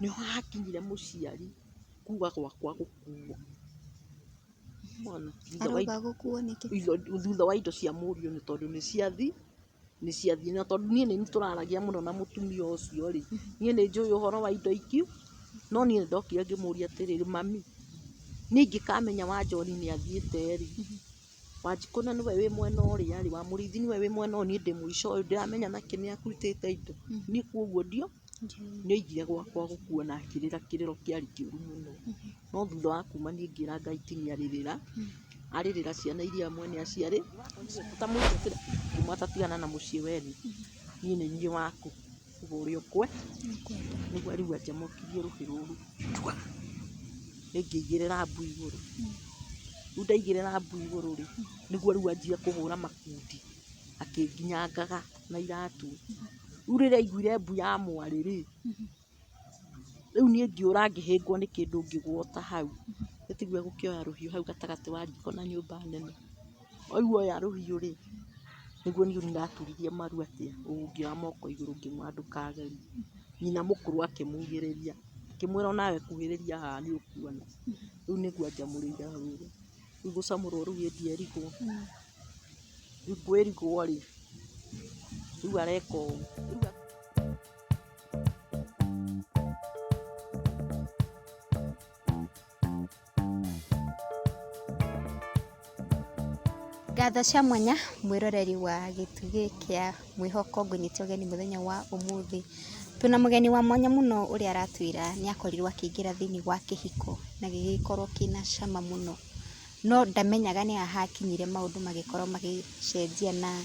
Nĩho hakinyire mũciari kuga gwakwa gũkuo. Mwana, thutha wa Arauga gũkuo nĩkĩ? Thutha wa indo cia mũriũ nĩ tondũ nĩ ciathiĩ na tondũ niĩ nĩ tũraragia mũno na mũtumia ũcio rĩ, niĩ nĩ njũĩ ũhoro wa indo ikiu. No niĩ nĩ ndokire ngĩmũria atĩrĩrĩ, "Mami, niĩ ingĩkamenya wa John nĩ athiĩte rĩ, Wanjikũ na nĩwe wĩ mwena ũrĩa rĩ, wa Mũrĩithi nĩwe wĩ mwena ũyũ, niĩ ndĩ mũico ũyũ, ndĩramenya nakĩ nĩ akũrutĩte indo?" Niĩ koguo ndio nĩ oigire gwakwa gũkuo na akĩrĩra kĩrĩro kĩarĩ kĩũru mũno. No thutha wa kuma niĩ ngĩra Ngai tinia arĩrĩra arĩrĩra ciana iria mwene aciarĩ ngĩmwata tigana na mũciĩ wenu, niĩ nĩ niĩ waku, uga ũrĩa ũkwe nĩguo. Rĩu anjamũkirie rũhĩ rũrũ ndwa, nĩngĩigĩrĩra mbu igũrũ. Rĩu ndaigĩrĩra mbu igũrũ rĩ, nĩguo rĩu anjie kũhũra makundi akĩnginyangaga na iratũ. Rĩu rĩrĩa aiguire mbu ya mwarĩ rĩ, rĩu niĩ ngĩũra ngĩhĩngwo nĩ kĩndũ ngĩgwota hau. Ĩtiguo egũkĩoya rũhiũ hau gatagatĩ wa riko na nyũmba nene. Waigua oya rũhiũ rĩ, nĩguo niĩ ndaturirie maru atĩa ũũ, ngĩoya moko igũrũ ngĩmwĩra ndũkagerie. Nyina mũkũrũ akĩmugĩrĩria, akĩmwĩra onawe kuhĩrĩria haha nĩ ũkuona. Rĩu nĩguo anjamũrĩire hau ũguo. Rĩu gũcamũrwo rĩu ĩ ndierigwo. Rĩu kwĩrigwo rĩ, rĩu areka ũũ. Ngatho cia mwanya mwĩroreri wa gĩtugĩ kĩa mwĩhoko, ngũnyite ũgeni mũthenya wa ũmũthĩ. Twĩna mũgeni wa mwanya mũno ũrĩa aratwĩra nĩ akorirwo akĩingĩra thĩinĩ wa kĩhiko na gĩgĩkorwo kĩna cama mũno, no ndamenyaga nĩ ha hakinyire maũndũ magĩkorwo magĩcenjia na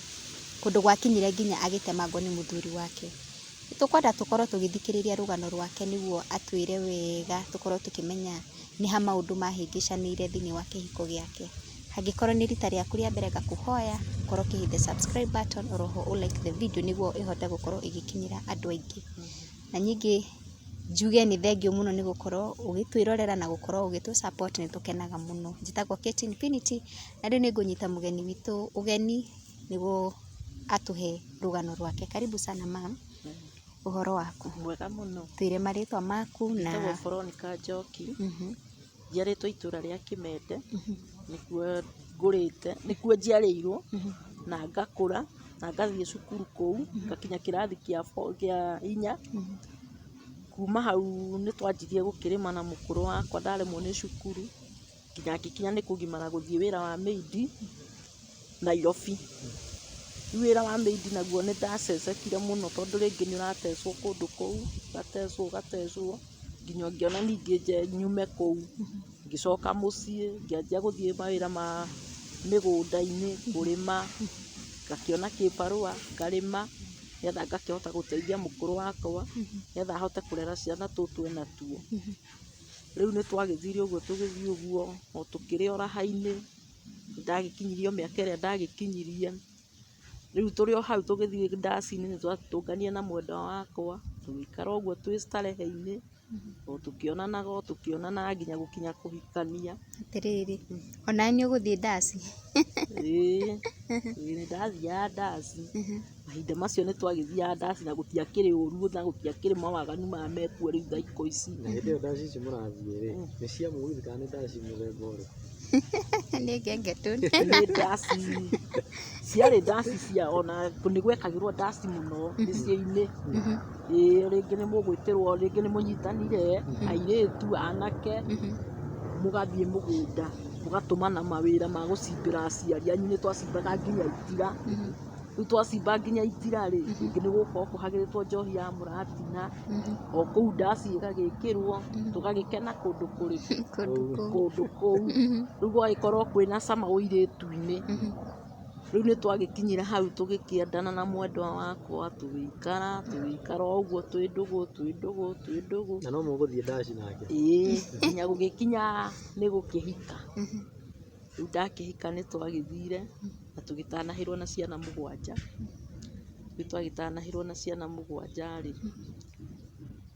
kũndũ gwakinyire nginya agĩtemangwo nĩ mũthuri wake. Tũkwenda tũkorwo tũgĩthikĩrĩria rũgano rwake nĩguo atwĩre wega, tũkorwo tũkĩmenya nĩ ha maũndũ mahĩngĩcanĩire thĩinĩ wa kĩhiko gĩake. Angĩkorwo nĩ rita rĩaku rĩa mbere, ngakũhoya ũkorwo ũkĩ hit the subscribe button, oroho ũ like the video nĩguo ĩhote gũkorwo ĩgĩkinyĩra andũ aingĩ. Na ningĩ njuge nĩ thengiũ mũno nĩ gũkorwo ũgĩtwĩrorera na gũkorwo ũgĩtũ support, nĩ tũkenaga mũno. Njĩtagwo Kate Infinity na rĩu nĩ ngũnyita mũgeni witũ ũgeni nĩguo atũhe rũgano rwake. Karibu sana, ma'am. Ũhoro waku? Mwega mũno. Twĩre marĩtwa maku na Njĩtagwo Veronica Njoki. Njiarĩtwo itũra rĩa Kĩmende, nĩkuo ngũrĩte, nĩkuo njiarĩirwo na ngakũra na ngathiĩ cukuru kũu ngakinya kĩrathi kĩa inya. Kuma hau nĩ twanjirie gũkĩrĩma na mũkũrũ wakwa ndaremwo nĩ cukuru nginya ngĩkinya nĩ kũgimara gũthiĩ wĩra wa maid Nairobi. Rĩu wĩra wa maid naguo nĩ ndacecekire mũno tondũ rĩngĩ nĩ ũratecwo kũndũ kũu, ũgatecwo ũgatecwo nginya ngĩona ningĩ nje nyume kũu. Ngĩcoka mũciĩ ngĩanjia gũthiĩ mawĩra ma mĩgũnda-inĩ kũrĩma, ngakĩona kĩbarũa ngarĩma nĩgetha ngakĩhota gũteithia mũkũrũ wakwa nĩgetha ahote kũrera ciana tũtũ enatuo. Rĩu nĩ twagĩthire ũguo, tũgĩthiĩ ũguo o tũkĩrĩ o raha-inĩ. Ndagĩkinyirie o mĩaka ĩrĩa ndagĩkinyirie. Rĩu tũrĩ o hau tũgĩthiĩ ndaci-inĩ nĩ twatũnganire na mwendwa wakwa, tũgĩikara ũguo twĩ starehe-inĩ o tũkĩonanaga o tũkĩonanaga nginya gũkinya kũhikania. Atĩrĩrĩ, onawe nĩ ũgũthiĩ ndaci? Ĩĩ nĩ ndathiaga ndaci. Mahinda macio nĩ twagĩthiaga ndaci na gũtiakĩrĩ ũru na gũtiakĩrĩ mawaganu maya mekuo rĩu thaa ikũ ici. Na hĩndĩ ĩyo ndaci ici mũrathiĩ rĩ, nĩ cia mũgithi kana nĩ ndaci mũthemba ũrĩkũ? Nĩ gengetone. Nĩ ndaci, ciarĩ ndaci cia ona nĩ gwekagĩrwo ndaci mũno mĩciĩ-inĩ. Ĩĩ, rĩngĩ nĩ mũgwĩtĩrwo, rĩngĩ nĩ mũnyitanire airĩtu anake mũgathiĩ mũgũnda mũgatũmana mawĩra ma gũcimbĩra aciari anyu. Nĩ twacimbaga nginya itira. Rĩu twacimba nginya itira rĩ, rĩngĩ nĩ gũgũkorwo kũhagĩrĩtwo njohi ya mũratina o kũu, ndaci ĩgagĩkĩrwo, tũgagĩkena kũndũ kũrĩkũ? Kũndũ kũu. Kũndũ kũu. Rĩu gũgagĩkorwo kwĩna cama ũirĩtu-inĩ. Rĩu nĩ twagĩkinyire hau tũgĩkĩendana na mwendwa wakwa, tũgĩikara tũgĩikara o ũguo twĩ ndũgũ twĩ ndũgũ twĩ ndũgũ. Na no mũgũthiĩ ndaci nake? Ĩĩ, nginya gũgĩkinya nĩ gũkĩhika. Rĩu ndakĩhika nĩ twagĩthire na tũgĩtanahĩrwo na ciana 7. Rĩu twagĩtanahĩrwo na ciana 7 rĩ,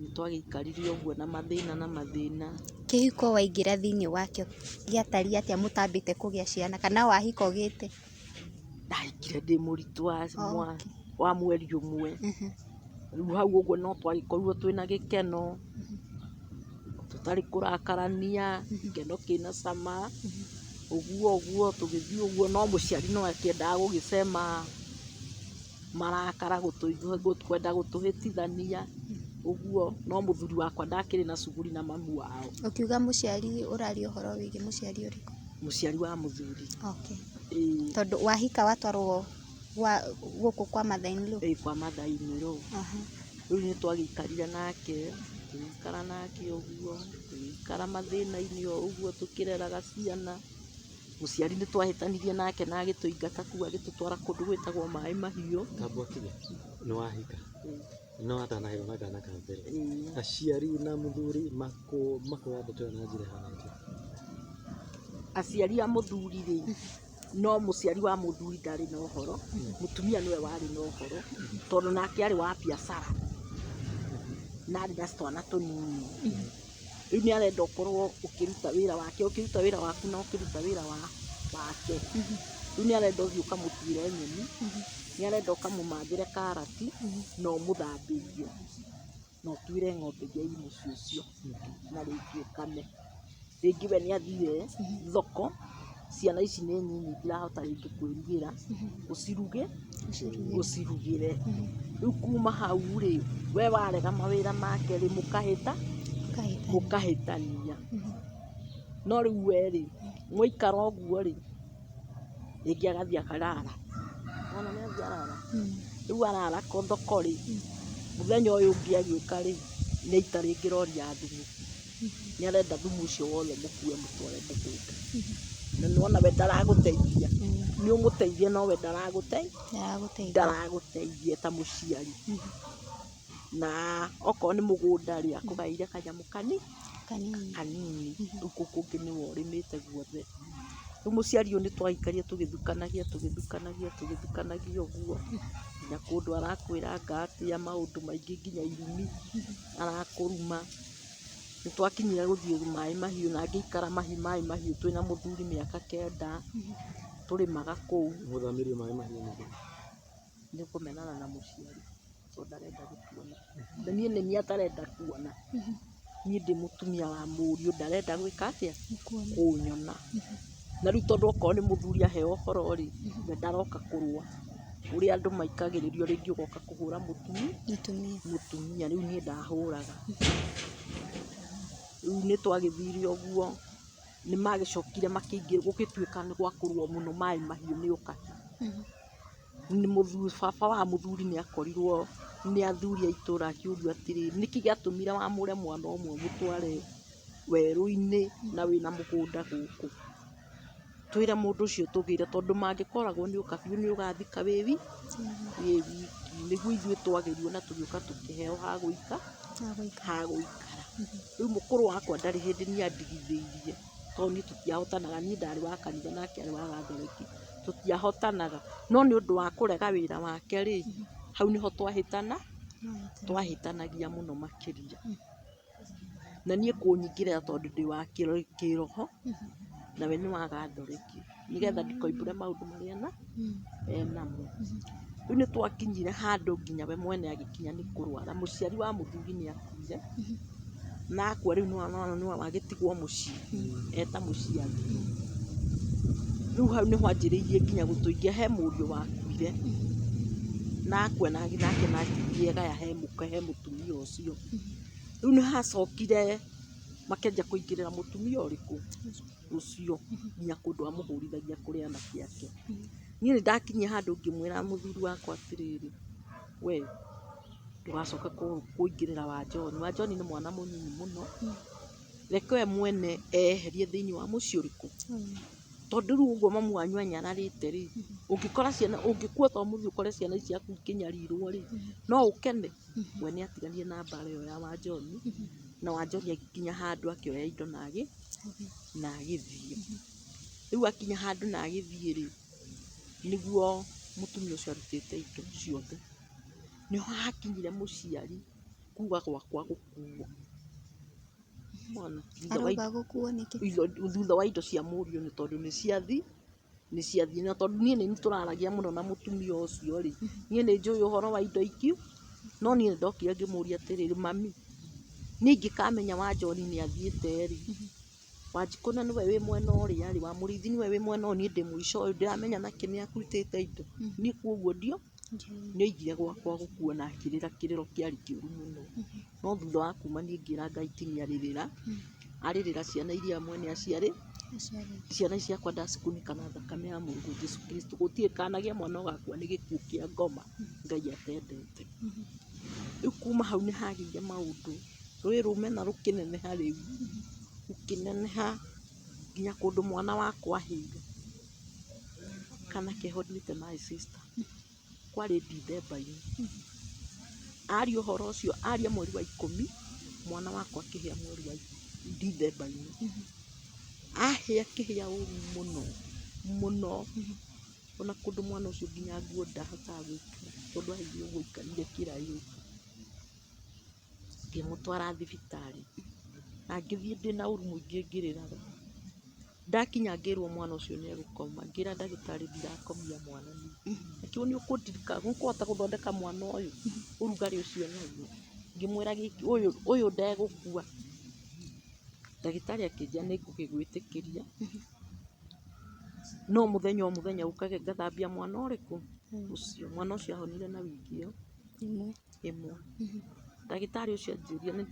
nĩ twagĩikarire ũguo na mathĩna na mathĩna. Kĩhiko waingĩra thĩinĩ wakĩo gĩatariĩ atĩa mũtambĩte kũgĩa ciana, kana wahika ũgĩte? Ndahikire ndĩ mũritũ wa mweri 1. Rĩu hau ũguo no twagĩkorirwo twĩna gĩkeno. Tũtarĩ kũrakarania, gĩkeno kĩna cama, ũguo ũguo tũgĩthiĩ ũguo, no mũciari no akĩendaga gũgĩcema marakara, kwenda gũtũhĩtithania ũguo, no mũthuri wakwa ndakĩrĩ na cuguri na mamu wao. Ũkiuga mũciari ũraria ũhoro wĩgiĩ mũciari ũrĩkũ? Mũciari wa mũthuri. Okay. Ĩĩ. Tondũ wahika watwarwo gwa gũkũ kwa mother in law? Ĩĩ, kwa mother in law. Rĩu nĩ twagĩikarire nake, tũgĩikara nake ũguo, tũgĩikara mathĩna-inĩ o ũguo tũkĩreraga ciana. Mũciari nĩ twahĩtanirie nake na agĩtũingata kũu agĩtũtwara kũndũ gwĩtagwo Maĩ Mahiũ. Tambua kinya nĩ wahika no watanahĩrwo na kana ka mbere. Ĩĩ. Aciari na mũthuri makoya ndeto ĩyo na njĩra ĩhana atĩa? Aciari a mũthuri rĩ, no mũciari wa mũthuri ndarĩ na ũhoro, mũtumia nĩwe warĩ na ũhoro, tondũ nake arĩ wa biacara na arĩ na twana tũnini. Rĩu nĩ arenda ũkorwo ũkĩruta wĩra wake, ũkĩruta wĩra waku na ũkĩruta wĩra wake. Rĩu nĩ arenda ũthiĩ ũkamũtuĩre nyeni, nĩ arenda ũkamũmathĩre karati na ũmũthambĩrie na ũtuĩre ng'ombe iria i mũciĩ ũcio na rĩngĩ ũkame. Rĩngĩ we nĩ athire thoko, ciana ici nĩ nyinyi itirahota rĩngĩ kwĩrugĩra, ũciruge ũcirugĩre. Rĩu kuma hau rĩ, we warega mawĩra make rĩ, mũkahĩta mũkahĩtania. No rĩu we rĩ, mwaikara ũguo rĩ, rĩngĩ agathiĩ akarara. Wona nĩ athiĩ arara. Rĩu arara thoko rĩ, mũthenya ũyũ ũngĩ agĩũka rĩ, nĩ aita rĩngĩ rori ya thumu. Nĩ arenda thumu ũcio wothe mũkue mũtware mũgũnda. Na nĩwona we ndaragũteithia. Nĩ ũmũteithie no we ndaragũteithia ta mũciari. Na okorwo nĩ mũgũnda rĩ, akũgaĩire kanyamũ kanini, rĩu kũu kũngĩ nĩwe ũrĩmĩte guothe. Rĩu mũciari ũyũ nĩ twaikarire tũgĩthukanagia tũgĩthukanagia tũgĩthukanagia ũguo, nginya kũndũ arakwĩra anga atĩa, maũndũ maingĩ nginya irumi arakũruma. Nĩ twakinyire gũthiĩ Maĩ Mahiũ na ngĩikara Maĩ Mahiũ twĩna mũthuri mĩaka 9, tũrĩmaga kũu. Mũthamirio Maĩ Mahiũ nĩkĩ? Nĩ kũmenana na mũciari tondũ ndarenda gũtuona. Na niĩ nĩ niĩ atarenda kuona. Niĩ ndĩ mũtumia wa mũriũ ndarenda gwĩka atĩa? Kũnyona. Na rĩu tondũ okorwo nĩ mũthuri aheo ũhoro rĩ, we ndaroka kũrũa. Ũrĩa andũ maikagĩrĩrio rĩngĩ ũgoka kũhũra mũtumia, rĩu niĩ ndahũraga. Rĩu nĩ twagĩthire ũguo, nĩ magĩcokire makĩingĩra, gũgĩtuĩka nĩ gwakũrũo mũno Maĩ Mahiũ nĩ ũkabi. Nĩ mũthuri, baba wa mũthuri nĩ akorirwo nĩ athuri a itũra akĩũrio atĩrĩrĩ, nĩkĩ gĩatũmire wamũre mwana ũmwe ũmũtware werũ-inĩ na wĩna mũgũnda gũkũ? Twĩre mũndũ ũcio tũgĩre, tondũ mangĩkoragwo nĩ ũkabi nĩ ũgathika wĩ wiki. Nĩguo ithuĩ twagĩrirwo na tũgĩũka tũkĩheo ha gũikara. Rĩu mũkũrũ wakwa ndarĩ hĩndĩ niĩ andigithĩirie, tondũ niĩ tũtiahotanaga, niĩ ndarĩ wa kanitha nake arĩ wa gathoreki, tũtiahotanaga. No nĩ ũndũ wa kũrega wĩra wake rĩ, hau nĩho twahĩtanagia mũno makĩria. Na niĩ kũnyingĩrĩra tondũ ndĩ wa kĩroho, nawe nĩ wa gathoreki, nĩgetha ndikoimbũre maũndũ marĩa enamo. Rĩu nĩ twakinyire handũ nginya we mwene agĩkinya nĩ kũrwara. Mũciari wa mũthuri nĩ akuire, na akua rĩu nĩ wagĩtigwo mũciĩ eta mũciari. Rĩu hau nĩho anjĩrĩirie nginya gũtũingĩra, he mũriũ wakuire na akua nake na agĩthiĩ agaya he mũka he mũtumia ũcio. Rĩu nĩ hacokire makĩanjia kũingĩrĩra mũtumia ũrĩkũ ũcio, nginya kũndũ amũhũrithagia kũrĩ anake ake. Niĩ nĩ ndakinyia handũ ngĩmwĩra mũthuri wakwa atĩrĩrĩ, we ndũgacoke kũingĩrĩra wa John. Wa John nĩ mwana mũnini mũno, reke we mwene eyeherie thĩinĩ wa mũciĩ ũrĩkũ. Tondũ rĩu ũguo mamu wanyu anyararĩte rĩ, ũngĩkora ciana, ũngĩkua ta ũmũthĩ ũkore ciana ici ciaku ikĩnyarirwo rĩ, no ũkene? We nĩ atiganire na mbara ĩyo ya wa John, na wa John agĩkinya handũ akĩoya indo na agĩthiĩ. Rĩu akinya handũ na agĩthiĩ rĩ, nĩguo mũtumia ũcio arutĩte indo ciothe. Nĩho hakinyire mũciari kuga gwakwa gũkuo. Arauga gũkuo nĩkĩ? Thutha wa indo cia mũriũ nĩ tondũ nĩ ciathiĩ, na tondũ niĩ nĩ tũraragia mũno na mũtumia ũcio rĩ, niĩ nĩ njũĩ ũhoro wa indo iki, no niĩ nĩ ndokire ngĩmũria atĩrĩrĩ, mami, Niĩ ingĩkamenya wa John nĩ athiĩte rĩ, Wanjikũ na nĩwe wĩ mwena ũrĩa rĩ, wa Mũrĩithi nĩwe wĩ mwena ũyũ, niĩ ndĩ mũico ũyũ, ndĩramenya nakĩ nĩ akũrutĩte indo. Niĩ koguo ndio nĩoigire gwakwa gũkua na akĩrĩra kĩrĩro kĩarĩ kĩũru mũno. No thutha wa kuma niĩ ngĩra Ngai ti nĩarĩrĩra, arĩrĩra ciana iria mwene aciarĩ, ciana ici ciakwa ndacikunĩka na thakame ya mũrũguo Jesu Kristo. Gũtirĩ kanagĩa mwana ũgakua nĩ gĩkuũ kĩa ngoma Ngai atendete. Rĩu kuma hau nĩ hagĩire maũndũ, rũĩ rũmena rũkĩneneha rĩu, rũkĩneneha nginya kũndũ mwana wakwa ahĩire. Kana keho nĩ my sister, kwarĩ Dithemba-inĩ. Aria ũhoro ũcio, aria mweri wa ikũmi, mwana wakwa akĩhĩa mweri wa Dithemba-inĩ. Ahĩa akĩhĩa ũru mũno mũno, ona kũndũ mwana ũcio nginya nguo ndahotaga gwĩkĩra tondũ ahĩire ũguo aikarire kĩraĩ ũguo. Ngĩmũtwara thibitarĩ na ngĩthiĩ ndĩna ũru mũingĩ ngĩrĩraga. Ndakinya ngĩrwo mwana ũcio nĩ egũkoma, ngĩra ndagĩtarĩ ndirakomia mwana niĩ. Akiuga nĩ ũkũndirika, ũkũhota gũthondeka mwana ũyũ ũrugarĩ ũcio enaguo. Ngĩmwĩra gĩkĩ ũyũ ũyũ ndegũkua. Ndagĩtarĩ akĩnjĩra nĩ ngũgĩgwĩtĩkĩria no mũthenya o mũthenya ũkage ngathambia mwana ũrĩkũ ũcio. Mwana ũcio ahonire na wiki ĩyo ĩmwe. Ndagĩtarĩ ũcio anjĩrire nĩ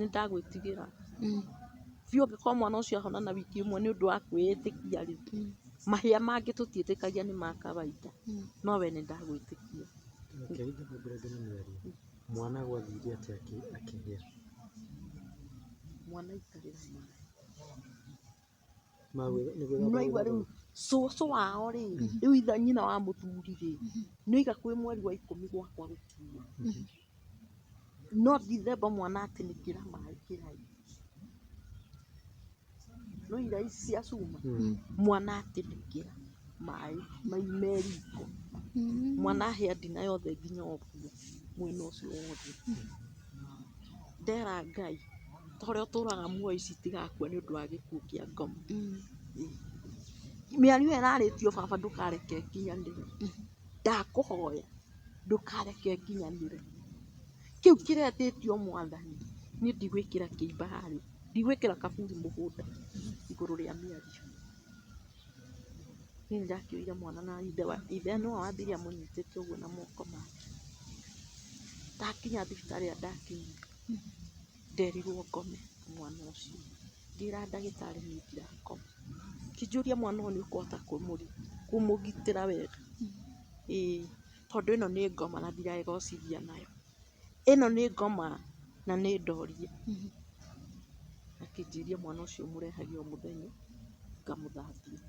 ndagwĩtigĩra biũ, angĩkorwo mwana ũcio ahona na wiki ĩmwe nĩ ũndũ wa kwĩĩtĩkia rĩ, mahĩa mangĩ tũtiĩtĩkagia nĩ ma kawaida, no we nĩ ndagwĩtĩkia. Okay, ngĩambĩrĩria na mĩario. Mwana gwathire atĩa akĩhĩa? Mwana aikarĩra maĩ. Nĩ Nĩwaigua rĩu cũcũ wao rĩ, rĩu ithe nyina wa mũthuri rĩ, nĩoiga kwĩ mweri wa ikũmi gwakwa gũkinya. No Dithemba mwana atinĩkĩra maĩ kĩraĩ. No irai ici cia cuma, mwana atinĩkĩra maĩ me riko. Mwana ahĩa ndina yothe nginya ũguo mwena ũcio wothe. Ndera Ngai ta ũrĩa ũtũraga muoyo ici itigakua nĩ ũndũ wa gĩkuũ kĩa ngoma. Mĩario ĩyo ĩrarĩtio baba ndũkareke ĩkinyanĩre. Ndakũhoya ndũkareke ĩkinyanĩre. Kĩu kĩretĩtio mwathani, niĩ ndigwĩkĩra kĩimba harĩa, ndigwĩkĩra kaburi mũgũnda igũrũ rĩa mĩario. Niĩ nĩndakĩoire mwana na ithe nĩwe wambire amũnyitĩte ũguo na moko make. Ndakinya thibitarĩ ĩrĩa ndakinyire, nderirwo ngome mwana ũcio. Ngĩra ndagĩtarĩ niĩ ndirakoma. Akĩnjũria mwana ũyũ nĩ ũkũhota kũmũgitĩra wega? Ĩĩ, tondũ ĩno nĩ ngoma na ndiragocithia nayo. Ĩno nĩ ngoma na nĩ ndorie. Akĩnjĩria mwana ũcio mũrehage o mũthenya ngamũthambia.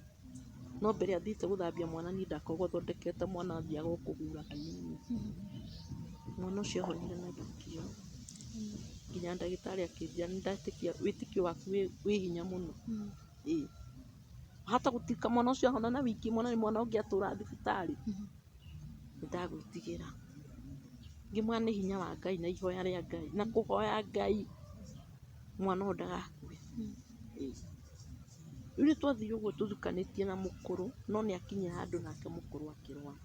No mbere athiĩte gũthambia mwana niĩ ndakoragwo thondekete mwana athiaga o kũhura hanini. Mwana ũcio ahonire na wiki ĩyo. Nginya ndagĩtarĩ akĩnjĩra nĩndetĩkia wĩtĩkio waku wĩ hinya mũno. Ĩĩ. Wahota gũtuĩka mwana ũcio ahona na wiki ĩmwe na nĩ mwana ũngĩ atũra thibitarĩ. Nĩndagwĩtigĩra. Ngĩmwĩra nĩ hinya wa Ngai na ihoya rĩa Ngai na kũhoya Ngai mwana ũyũ ndagakue. Ĩĩ. Rĩu nĩ twathiire ũguo tũthukanĩtie na mũkũrũ no nĩ akinyire handũ nake mũkũrũ akĩrwara.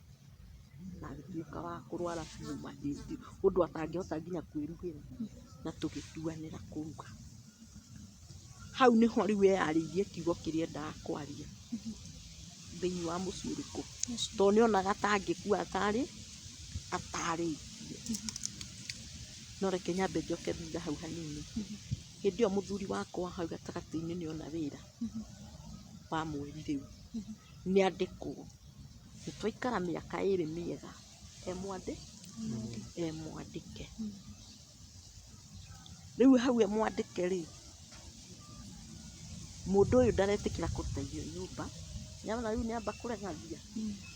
Na agĩtuĩka wa kũrwara biũ mahĩndĩ ũndũ atangĩhota nginya kwĩrugĩra na tũgĩtuanĩra kũruga. Hau nĩho rĩu eyarĩirie kiugo kĩrĩa endaga kwaria thĩinĩ wa mũciĩ ũrĩkũ, tondũ nĩonaga ta angĩkua atarĩ atarĩtie. No reke nyambe njoke thutha hau hanini. Hĩndĩ ĩyo mũthuri wakwa hau gatagatĩ-inĩ nĩona wĩra wa mweri rĩu, nĩandĩkwo. Nĩtwaikara mĩaka ĩrĩ mĩega e mwandĩke. Rĩu hau e mwandĩke rĩ, mũndũ ũyũ ndaretĩkĩra kũruta irio nyũmba, nĩarona rĩu nĩamba kũregathia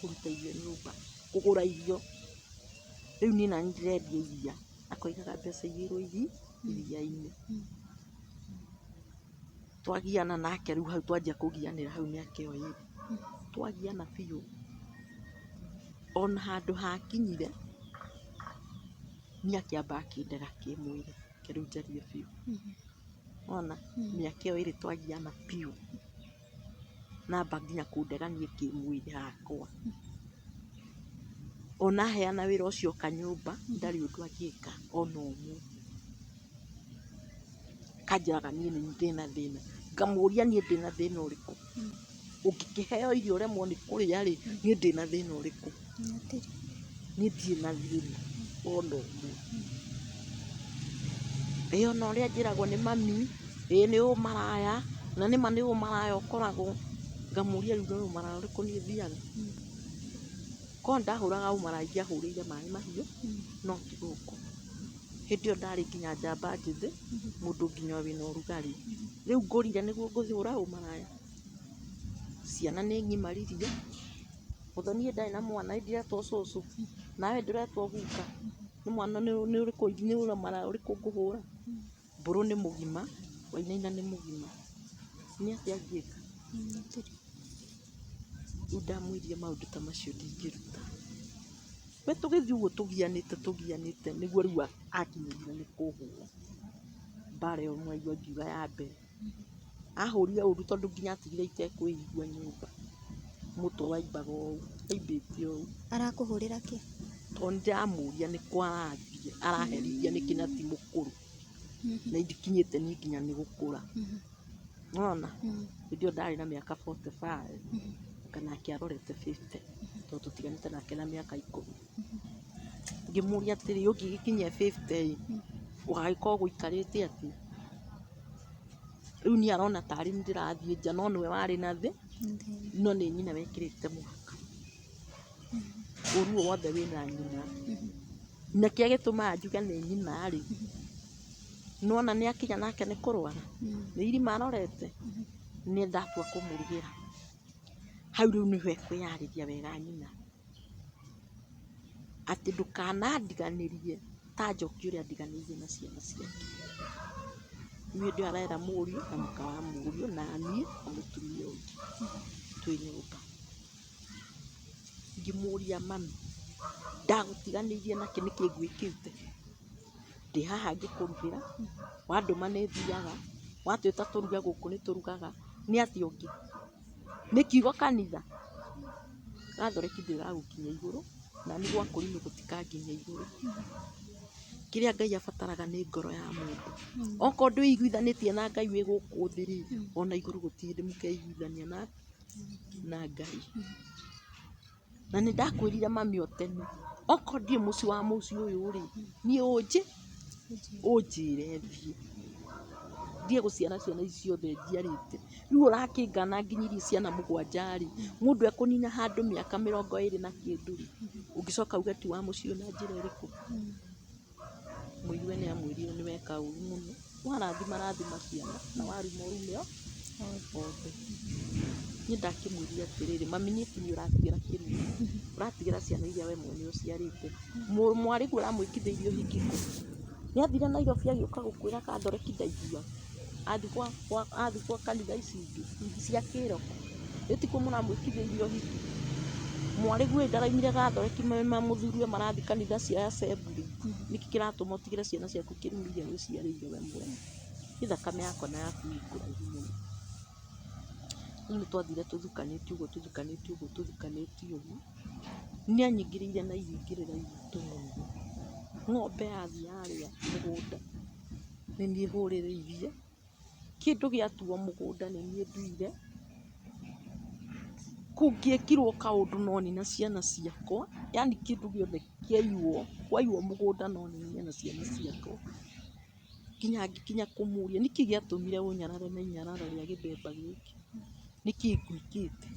kũruta irio nyũmba, kũgũra irio. Rĩu niĩ nani ndĩrendia iria, akoigaga mbeca igĩrwo iria-inĩ. Twagiana nake rĩu hau twanjia kũgianĩra hau mĩaka ĩyo ĩrĩ, twagiana biũ. Ona handũ hakinyire, niĩ akĩamba akĩndega kĩmwĩrĩ, reke rĩu njarie biũ. Wona, mĩaka ĩyo ĩrĩ twagiana biũ, namba nginya kũndega niĩ kĩmwĩrĩ hakwa. Ona aheana wĩra ũcio oka nyũmba, ndarĩ ũndũ angĩka ona ũmwe. Akanjĩraga niĩ nĩ ndĩna thĩna. Ngamũria niĩ ndĩna thĩna ũrĩkũ? Ũngĩkĩheo irio ũremwo nĩ kũrĩa rĩ, niĩ ndĩna thĩna ũrĩkũ? Niĩ ndirĩ na thĩna ona ũmwe. Ĩĩ ona ũrĩa njĩragwo nĩ mami, ĩĩ nĩ ũmaraya, na nĩma nĩ ũmaraya ũkoragwo. Ngamũria rĩu nĩ ũmaraya ũrĩkũ niĩ thiaga? Korwo ndahũraga ũmaraya ingĩahũrĩire maĩ mahiũ, no ti gũkũ. Hĩndĩ ĩyo ndarĩ nginya njamba njĩthĩ, mũndũ nginya wĩna ũrugarĩ. Rĩu ngũrire nĩguo ngũhũra ũmaraya? Ciana nĩ ng'imaririe, mũthoni ndarĩ na mwana, ndiretwo cũcũ, nawe ndũretwo guka, nĩ mwana nĩ ũrĩkũ nĩ ũmaraya ũrĩkũ ngũhũra? Mbũrũ nĩ mũgima, Wainaina nĩ mũgima. Nĩ atĩa angĩka? Rĩu ndamwĩrire maũndũ ta macio ndingĩruta. We tũgĩthiĩ ũguo tũgianĩte tũgianĩte nĩguo rĩu akinyĩrire nĩ kũhũra. Mbara ĩyo mwaigua ngiuga ya mbere. Ahũrire ũru tondũ nginya atigire itekwĩigua nyũmba. Mũtwe waimbaga ũũ, waimbĩte ũũ. Arakũhũrĩra kĩ? Tondũ nĩndĩramũria nĩkũ arathiĩ, araherithia nĩkĩ na ti mũkũrũ. Na ndikinyĩte niĩ nginya nĩ gũkũra. Nĩwona? Hĩndĩ ĩyo ndarĩ na mĩaka 45, anga nake arorete 50, tondũ tũtiganĩte nake na mĩaka 10. Ngĩmũria atĩrĩ, ũngĩgĩkinyia 50 ĩ, ũgagĩkorwo gũikarĩte atĩa? Rĩu niĩ arona tarĩ niĩ ndĩrathiĩ nja, no nĩwe warĩ na thĩ, no nĩ nyina wekĩrĩte mũhaka. Ũru ũyũ wothe wĩna nyina. Na kĩrĩa gĩtũmaga njuge nĩ nyina rĩ, nĩwona nĩ akinya nake nĩ kũrwara, nĩ irima arorete, nĩ ndatua kũmũrugĩra. Hau rĩu nĩho ekwĩyarĩria wega nyina. Atĩ ndũkanandiganĩrie ta Njoki ũrĩa andiganĩirie na ciana ciake. Rĩu hĩndĩ ĩyo arera mũriũ na mũka wa mũriũ na niĩ na mũtumia ũngĩ twĩ nyũmba. Ngĩmũria mami, ndagũtiganĩirie nakĩ nĩkĩ ngwĩkĩte? Ndĩ haha ngĩkũrugĩra, wandũma nĩ thiaga, watwĩta tũruge gũkũ nĩ tũrugaga, nĩ atĩa ũngĩ? Nĩ kiugo kanitha? Gathoreki ndĩragũkinyia igũrũ, na nĩ gwa kũrimũ gũtikanginyia igũrũ. Kĩrĩa Ngai abataraga nĩ ngoro ya mũndũ. Okorwo ndwĩiguithanĩtie na Ngai wĩ gũkũ thĩ rĩ, ona igũrũ gũtirĩ hĩndĩ mũkeiguithania na Ngai. Na nĩ ndakwĩrire mami o tene, okorwo ndirĩ mũciĩ wa mũciĩ ũyũ rĩ, niĩ ũnjĩre thiĩ. Ndige gũciara ciana ici ciothe njiarĩte. Rĩu ũrakĩngana nginyirie ciana 7 rĩ, mũndũ ekũnina handũ mĩaka 20 na kĩndũ rĩ, ũngĩcoka uge ti wa mũciĩ ũyũ na njĩra ĩrĩkũ? Mũigue nĩ amwĩrire nĩ weka ũru mũno, warathima rathima ciana na waruma ũrume othe. Niĩ ndakĩmwĩrire atĩrĩrĩ, mami niĩ ti niĩ ũratigĩra kĩrumi, ũratigĩra ciana iria we mwene ũciarĩte. Mwarĩguo ũramwĩkithĩirie ũhiki kũ? Nĩ athire Nairobi agĩũka gũkwĩra Gathoreki ndaiguaga. Athiĩ kwa kanitha ici ingĩ cia kĩroho. Ĩ tikuo mũramwĩkithĩirie ũhiki? Mwarĩguo ĩ ndaraumire Gathoreki na mũthuriwe marathiĩ kanitha cia Assembly. Nĩkĩ kĩratũma ũtigĩre ciana ciaku kĩrumi iria wĩciarĩire we mwene? Niĩ thakame yakwa na yaku ĩ kũraihu mũno. Rĩu nĩ twathire tũthukanĩtie ũguo tũthukanĩtie ũguo tũthukanĩtie ũguo. Nĩ anyingĩrĩire na ihingĩrĩra iritũ mũno. Ng'ombe yathiĩ yarĩa mũgũnda, nĩ niĩ hũrĩrĩirie. Kĩndũ gĩatuo mũgũnda nĩ niĩ nduire. Kũngĩekirwo kaũndũ no niĩ na ciana ciakwa, yaani kĩndũ gĩothe kĩaiywo, kwaiywo mũgũnda no niĩ na ciana ciakwa. Nginya ngĩkinya kũmũria nĩkĩ gĩatũmire ũnyarare na inyarara rĩa gĩthemba gĩkĩ? Nĩkĩ ngwĩkĩte?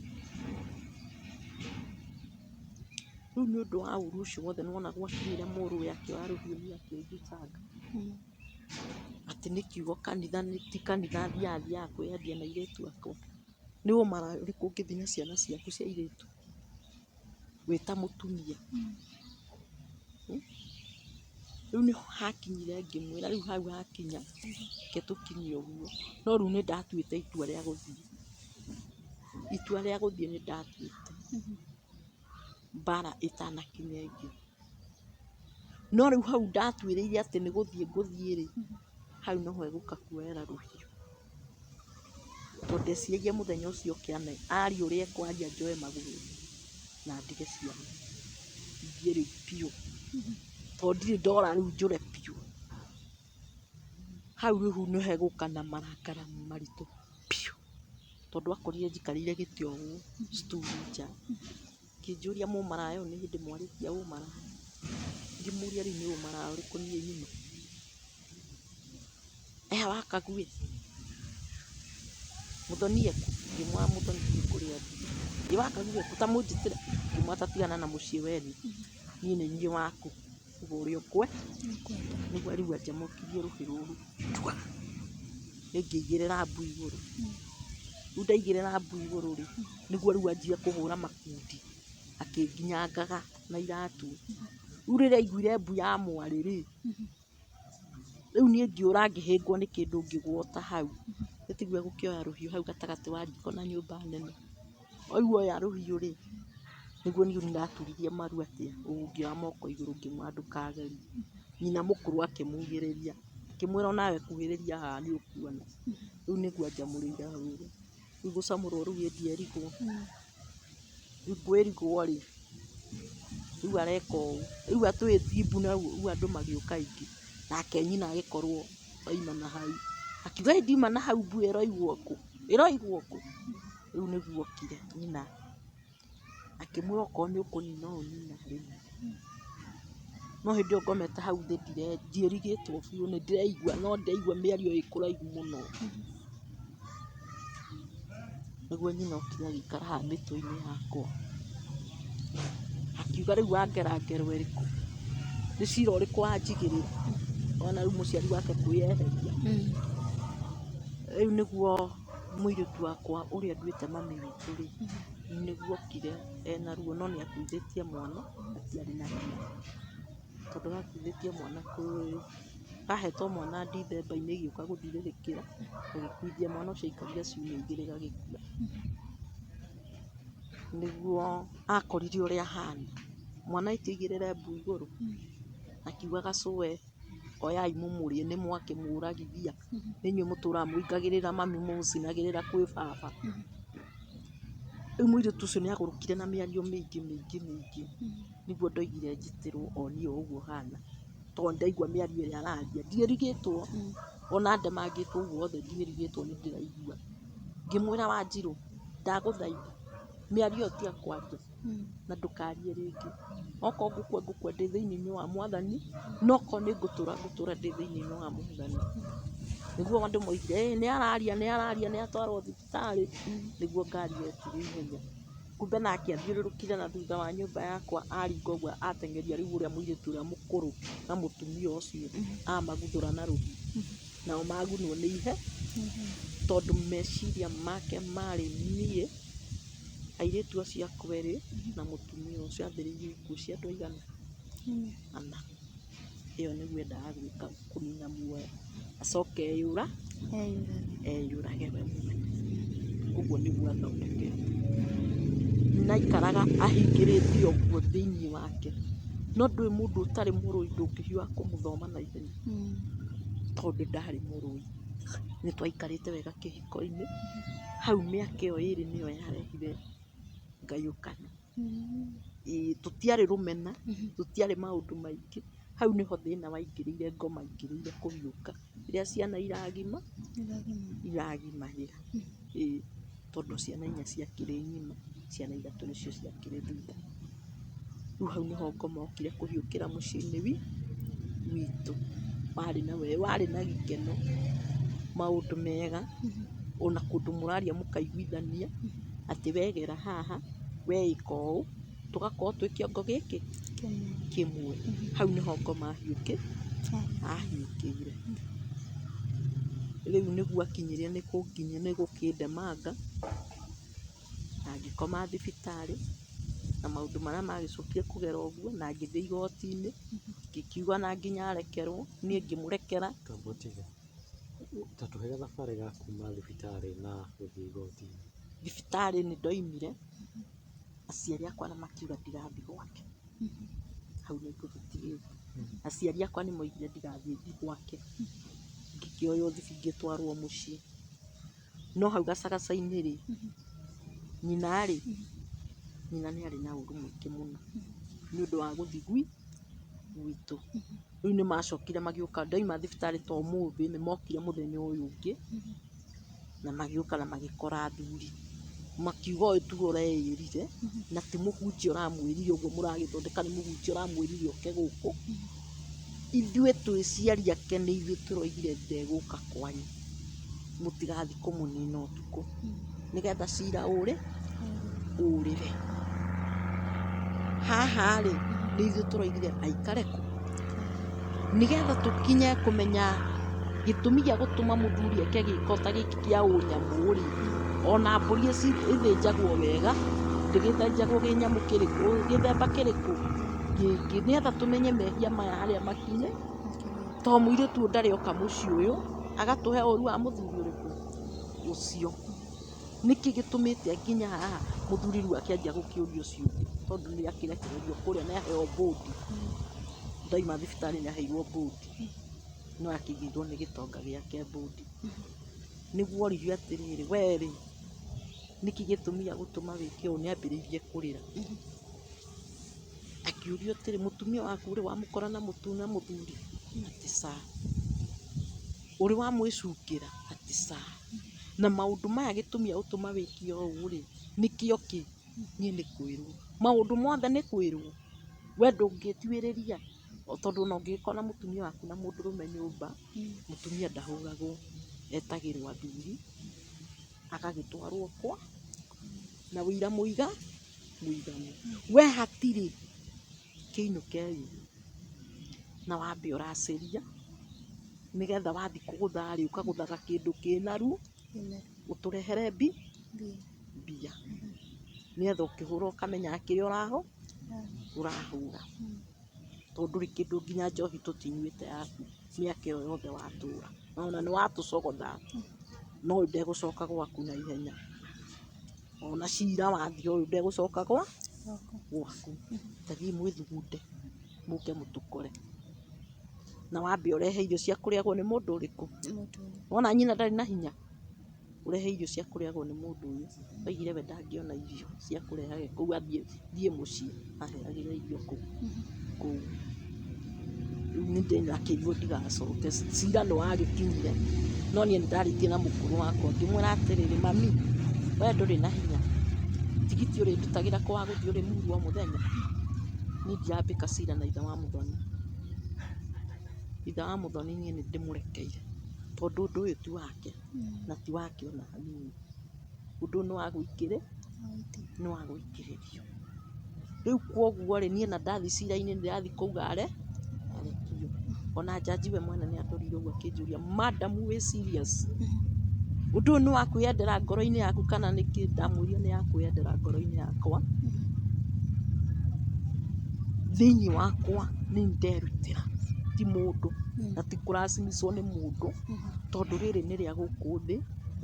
Rĩu nĩ ũndũ wa ũru ũcio wothe nĩwona gwakinyire mũrũwe akĩoya rũhiũ niĩ akĩnjũtanga. Atĩ nĩ kiugo kanitha ti kanitha athiaga athiaga kwĩyendia na airĩtu akwa. Nĩ ũmaraya ũrĩkũ ũngĩthiĩ na ciana ciaku cia airĩtu wĩ ta mũtumia? Rĩu nĩho hakinyire ngĩmwĩra rĩu hau hakinya reke tũkinyie ũguo. No rĩu nĩ ndatuĩte itua rĩa gũthiĩ. Itua rĩa gũthiĩ nĩ ndatuĩte. Mbara ĩtanakinya ĩngĩ. No rĩu hau ndatuĩrĩire atĩ nĩ gũthiĩ ngũthiĩ rĩ, hau noho egũka kuoera rũhiũ. Tondũ ndeciragia mũthenya ũcio oke arie ũrĩa ekwaria njoe magũrũ na ndige ciana. Thiĩ rĩu biũ. Tondũ ndirĩ ndora rĩu njũre biũ. Hau rĩu nĩ hegũka na marakara maritũ biũ, tondũ akorire njikarĩire gĩtĩ ũguo stool nja, akĩnjũria mũmaraya ũyũ nĩ hĩndĩ mwarĩkia ũmaraya? Ngĩmũria rĩu nĩ ũmaraya ũrĩkũ niĩ nyuma? Eha wakaguĩ? Mũthoni eku? Ngĩmwĩra mũthoni ndiũĩ kũrĩa athiĩ. Ĩ wakaguĩ eku? Ta mũnjĩtĩre. Ngĩmwĩra ta tigana na mũciĩ we niĩ nĩ niĩ waku, uga ũrĩa ũkwe. Nĩguo rĩu anjamũkirie rũhĩ rũrũ ndwa, ĩngĩigĩrĩra mbu igũrũ. Rĩu ndaigĩrĩra mbu igũrũ rĩ, nĩguo rĩu anjie kũhũra makundi akĩnginyangaga na iratũ. Rĩu rĩrĩa aiguire mbu ya mwarĩ rĩ, rĩu niĩ ngĩũra ngĩhĩngwo nĩ kĩndũ ngĩgwota hau. Nĩ tiguo egũkĩoya rũhiũ hau gatagatĩ wa riko na nyũmba nene. Waigua oya rũhiũ rĩ, nĩguo niĩ ndaturirie maru atĩa, ũũ ngĩoya moko igũrũ ngĩmwĩra ndũkagerie. Nyina mũkũrũ akĩmugĩrĩria, akĩmwĩra onawe kuhĩrĩria haha nĩ ũkuona. Rĩu nĩguo anjamũrĩire hau ũguo. Rĩu gũcamũrwo rĩu ĩ ndierigwo. Rĩu kwĩrigwo rĩ, rĩu areka ũũ, rĩu atũĩtie mbu na rĩu andũ magĩũka aingĩ. Nake nyina agĩkorwo oima na hau. Akiuga ĩ ndiuma na hau mbu ĩroigwo kũ? Ĩroigwo kũ? Rĩu nĩguo okire nyina akĩmwĩra okorwo nĩ ũkũnina ũnina rĩu. No hĩndĩ ĩyo ngomete hau thĩ ndiĩrigĩtwo biũ nĩ ndĩraigua no ndĩraigua mĩario ĩ kũraihu mũno. Nĩguo nyina okire agĩikara haha mĩtwe-inĩ yakwa. Akiuga rĩu wangera ngero ĩrĩkũ? Nĩ cira ũrĩkũ wanjigĩrĩra? Wona rĩu mũciari wake kwĩyeheria. Rĩu nĩguo mũirĩtu wakwa ũrĩa nduĩte mami witũ rĩ, nĩguo okire ena ruo no nĩ akuithĩtie mwana, matiarĩ na hinya. Tondũ akuithĩtie mwana kwĩ ahetwo mwana Ndithemba-inĩ ĩgĩũka gũthirĩrĩkĩra, agĩkuithia mwana ũcio aikarire ciumia igĩrĩ gagĩkua. Nĩguo akorire ũrĩa ahana, mwana aikia aigĩrĩre mbu igũrũ, akiuga gacũwe oyai mũmũrĩe nĩ mwakĩmũragithia, nĩ inyuĩ mũtũraga mũingagĩrĩra mami mũmũcinagĩrĩra kwĩ baba. Rĩu mũirĩtu ũcio nĩ agũrũkire na mĩario mĩingĩ mĩingĩ mĩingĩ, nĩguo ndoigire njĩtĩrwo o niĩ o ũguo hana, tondũ ndaigua mĩario ĩrĩa araria, ndiĩrigĩtwo, ona ndemangĩtwo ũguo wothe ndiĩrigĩtwo nĩ ndĩraigua. Ngĩmwĩra Wanjirũ, ndagũthaitha mĩario ĩyo tiga kwaria na ndũkarie rĩngĩ. Okorwo ngũkua ngũkua ndĩ thĩinĩ wa mwathani, no okorwo nĩ ngũtũra ngũtũra ndĩ thĩinĩ wa mwathani. Nĩguo andũ moigire ĩ nĩ araria nĩ araria nĩ atwarwo thibitarĩ, nĩguo ngari yokire ihenya. Kumbe nake athiũrũrũkire na thutha wa nyũmba yakwa aringa ũguo ateng'eria rĩu ũrĩa mũirĩtu ũrĩa mũkũrũ na mũtumia ũcio amaguthũra na rũhiũ. Nao magunwo nĩ ihe tondũ meciria make marĩ niĩ, airĩtu acio akwa erĩ na mũtumia ũcio ambĩrĩirie ikuũ cia andũ aigana? Ana. Ĩyo nĩguo endaga gwĩka kũnina muoyo acoke eyũra eyũrage we mwene. Ũguo nĩguo athondekete. Na aikaraga ahingĩrĩte ũguo thĩinĩ wake. No ndũĩ mũndũ ũtarĩ mũrũi ndũngĩhiũha kũmũthoma na ihenya tondũ ndarĩ mũrũi. Nĩ twaikarĩte wega kĩhiko-inĩ, hau mĩaka ĩyo ĩrĩ nĩyo yarehire ngayũkano. Ĩĩ tũtiarĩ rũmena, tũtiarĩ maũndũ maingĩ. Hau nĩho thĩna waingĩrĩire ngoma ingĩrĩire kũhiũka. Rĩrĩa ciana iragima, iragimagĩra. Ĩĩ tondũ ciana inya ciakĩrĩ ng'ima, ciana ithatũ nĩcio ciakĩrĩ thutha. Rĩu hau nĩho ngoma okire kũhiũkĩra mũciĩ-inĩ witũ. Warĩ na we warĩ na gĩkeno, maũndũ mega, ona kũndũ mũraria mũkaiguithania, atĩ wegera haha, we ĩka ũũ, tũgakorwo twĩ kĩongo gĩkĩ kĩmwe. Hau nĩho ngoma ahiũkĩire. Rĩu nĩguo akinyire nĩ kũnginya nĩ gũkĩndemanga, na ngĩkoma thibitarĩ, na maũndũ marĩa magĩcokire kũgera ũguo, na ngĩthiĩ igoti-inĩ, ngĩkiuga na nginya arekerwo, niĩ ngĩmũrekera. Tamba ũtige. Ta tũhe gathabarĩ ga kuma thibitarĩ na gũthiĩ igoti-inĩ. Thibitarĩ nĩ ndoimire, aciari akwa na makiuga ndigathiĩ gwake. Hau nĩ ngũgĩtigĩte. Aciari akwa nĩ moigire ndigathiĩ gwake. Ngĩkĩoywo thibi ngĩtwarwo mũciĩ. No hau gacagaca-inĩ rĩ, nyina rĩ, nyina nĩ arĩ na ũru mũingĩ mũno nĩ ũndũ wa gũthiĩ gwitũ. Rĩu Rĩu nĩ macokire magĩũka, ndauma thibitarĩ ta ũmũthĩ, nĩ mokire mũthenya ũyũ ũngĩ, na magĩũka na magĩkora athuri. Makiuga ũyũ tiwe ũreĩrire, na ti mũhunjia ũramwĩrire ũguo mũragĩthondeka nĩ mũhunjia ũramwĩrire oke gũkũ. Ithuĩ twĩ ciari ake nĩ ithuĩ tũroigire ndegũka kwanyu, mũtigathiĩ kũmũnina ũtukũ, nĩgetha cira ũrĩ ũrĩre. Haha rĩ, nĩ ithuĩ tũroigire aikare kũ, nĩgetha tũkinye kũmenya gĩtũmi gĩa gũtũma mũthuri eke gĩko ta gĩkĩ kĩa ũnyamũ rĩ, ona mbũri ĩthĩnjagwo wega, ndĩgĩthĩnjagwo kĩ nyamũ kĩrĩkũ, gĩthemba kĩrĩkũ gĩkĩ, nĩgetha tũmenye mehia maya harĩa makinye, to mũirĩtu ũyũ ndarĩ oka mũciĩ ũyũ, agatũhe ũru wa mũthuri ũrĩkũ ũcio. Nĩkĩ gĩtũmĩte nginya haha mũthuri rĩu akĩanjia gũkĩũria ciũria, tondũ nĩ akĩrekererio kũrĩa nĩ aheo bũndi. Ndauma thibitarĩ nĩ aheirwo bũndi, no akĩigĩirwo nĩ gĩtonga gĩake bũndi. Nĩguo oririo atĩrĩrĩ, we rĩ, nĩkĩ gĩtũmi gĩa gũtũma wĩke ũũ? Nĩ ambĩrĩirie kũrĩra. Akĩũrio atĩrĩ, mũtumia waku ũrĩ wamũkora na mũthuri? Atĩ ca. Ũrĩ wamwĩcukĩra? Atĩ ca. Na maũndũ maya gĩtũmi gĩa gũtũma wĩke ũũ rĩ, nĩkĩo kĩ? Niĩ nĩ kwĩrwo. Maũndũ mothe nĩ kwĩrwo? We ndũngĩtuĩrĩria? Tondũ ona ũngĩgĩkora mũtumia waku na mũndũrũme nyũmba, mũtumia ndahũragwo, etagĩrwo athuri, agagĩtwarwo kwa, na wĩira mũiga mũiganu. We hatirĩ, kĩinũkei na wambe ũracĩria, nĩgetha wathiĩ kũgũtha rĩ, ũkagũthaga kĩndũ kĩna ru, ũtũrehere mbia, nĩgetha ũkĩhũra ũkamenyaga kĩrĩa ũrahũra, tondũ ndũrĩ kĩndũ nginya njohi tũtinyuĩte yaku mĩaka ĩyo yothe watũra, ona nĩ watũcogotha, no ũyũ ndegũcoka gwaku na ihenya, ona cira wathiĩ ũyũ ndegũcoka gwaku. Tathiĩ mwĩthugunde mũke mũtũkore, na wambe ũrehe irio cia kũrĩagwo nĩ mũndũ ũrĩkũ? Wona nyina ndarĩ na hinya, ũrehe irio cia kũrĩagwo nĩ mũndũ ũyũ. Oigire we ndangĩona irio cia kũrehage kũu, athiĩ thiĩ mũciĩ aheagĩre irio kũu kũu. Rĩu nĩ ndĩrakĩirwo ndigacoke, cira nĩ wagĩkinyire, no niĩ nĩ ndarĩtie na mũkũrũ wakwa ngĩmwĩra atĩrĩrĩ, mami we ndũrĩ na hinya, tigiti ũrĩndutagĩra kũ wa gũthiĩ ũrĩ o mũthenya? Niĩ ndirambĩka cira na ithe wa Mũthoni. Ithe wa Mũthoni niĩ nĩ ndĩmũrekeire, tondũ ũndũ ũyũ ti wake na ti wake ona hanini. Ũndũ ũyũ nĩ wa gũikĩrĩrio. Rĩu koguo rĩ, niĩ na ndathiĩ cira-inĩ ndĩrathiĩ kũuga arekio. Ona njanji we mwene nĩ andorire ũguo akĩnjũria, madam wĩ serious? Ũndũ ũyũ nĩ wa kwĩyendera ngoro-inĩ yaku kana nĩkĩ? Ndamwĩrire nĩ ya kwĩyendera ngoro-inĩ yakwa. Thĩinĩ wakwa nĩ nderutĩra, ti mũndũ na ti kũracimicwo nĩ mũndũ, tondũ rĩrĩ nĩ rĩa gũkũ thĩ,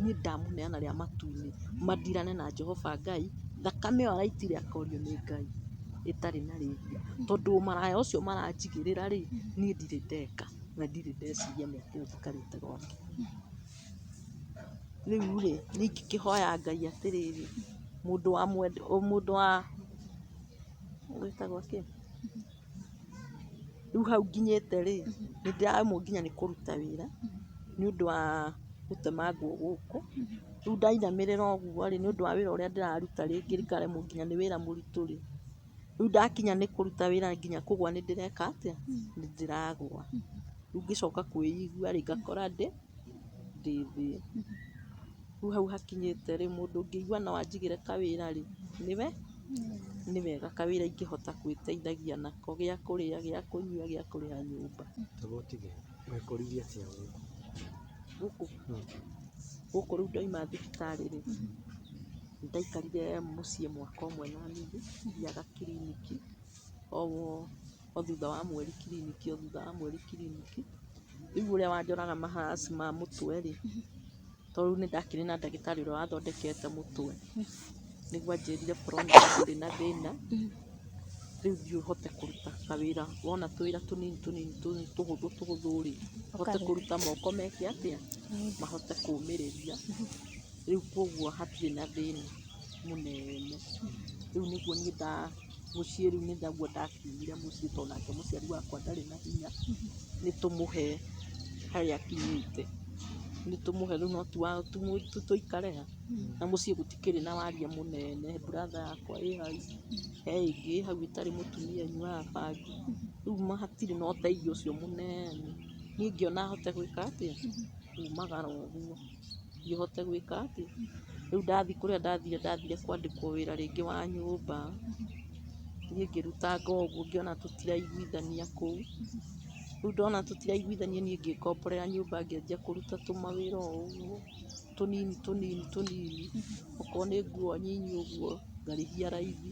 niĩ ndamũneana rĩa matu-inĩ, mandirane na Jehova Ngai, thakame ĩyo araitire akorio nĩ Ngai ĩtarĩ na rĩhia, tondũ ũmaraya ũcio maranjigĩrĩra rĩ, niĩ ndirĩ ndeka na ndirĩ ndeciria mĩaka ĩyo njikarĩte gwake. Rĩu rĩ, niĩ ingĩkĩhoya Ngai atĩrĩrĩ, mũndũ wa mũndũ wa wĩtagwo kĩ? Rĩu hau nginyĩte rĩ, nĩ ndĩraremwo nginya nĩ kũruta wĩra nĩ ũndũ wa gũtemangwo gũkũ. Rĩu ndainamĩrĩra ũguo rĩ, nĩ ũndũ wa wĩra ũrĩa ndĩraruta rĩngĩ ngaremwo nginya nĩ wĩra mũritũ rĩ, rĩu ndakinya nĩ kũruta wĩra nginya kũgũa nĩ ndĩreka atĩa? Nĩ ndĩragũa. Rĩu ngĩcoka kwĩigua rĩ, ngakora ndĩ thĩ. Rĩu hau hakinyĩte rĩ, mũndũ ũngĩigua no anjigĩre kawĩra rĩ, nĩwe nĩ wega kawĩra ingĩhota gwĩteithagia nako, gĩa kũrĩa, gĩa kũnyua, gĩa kũrĩha nyũmba. Tũgũtige, wekoririe atĩa gũkũ? Gũkũ gũkũ rĩu ndauma thibitarĩ rĩ, ndaikarire mũciĩ mwaka ũmwe na nuthu, thiaga kiriniki o thutha wa mweri kiriniki, o thutha wa mweri kiriniki. Rĩu ũrĩa wanjoraga maharaci ma mũtwe rĩ, tondũ rĩu nĩ ndakĩrĩ na ndagĩtarĩ ũrĩa wathondekete mũtwe, nĩguo anjĩrire Florence ndũrĩ na thĩna, rĩu thiĩ ũhote kũruta kawĩra, wona tũwĩra tũnini tũnini tũhũthũ tũhũthũ rĩ, ũhote kũruta moko meke atĩa, mahote kũmĩrĩria. Rĩu koguo hatirĩ na thĩna mũnene. Rĩu nĩguo niĩ Mũciĩ rĩu nĩ naguo ndakiumire mũciĩ tondũ nake mũciari wakwa ndarĩ na hinya, nĩ tũmũhe harĩa akinyĩte, nĩ tũmũhe rĩu no tũikare ha na mũciĩ gũtikĩrĩ na waria mũnene, brother yakwa ĩ hau, he ĩngĩ ĩ hau ĩtarĩ mũtumia ĩnyuaga bangi, rĩu hatirĩ na ũteithio ũcio mũnene. Niĩ ngĩona hote gwĩka atĩa, kumagara ũguo, thiĩ hote gwĩka atĩa. Rĩu ndathiĩ kũrĩa ndathire, ndathire kwandĩkwo wĩra rĩngĩ wa nyũmba, niĩ ngĩrutanga ũguo ngĩona tũtiraiguithania kũu, rĩu ndona tũtiraiguithania niĩ ngĩkomborera nyũmba ngĩanjia kũruta tũmawĩra o ũguo, tũnini tũnini tũnini, okorwo nĩ nguo nyinyi ũguo, ngarĩhia raithi,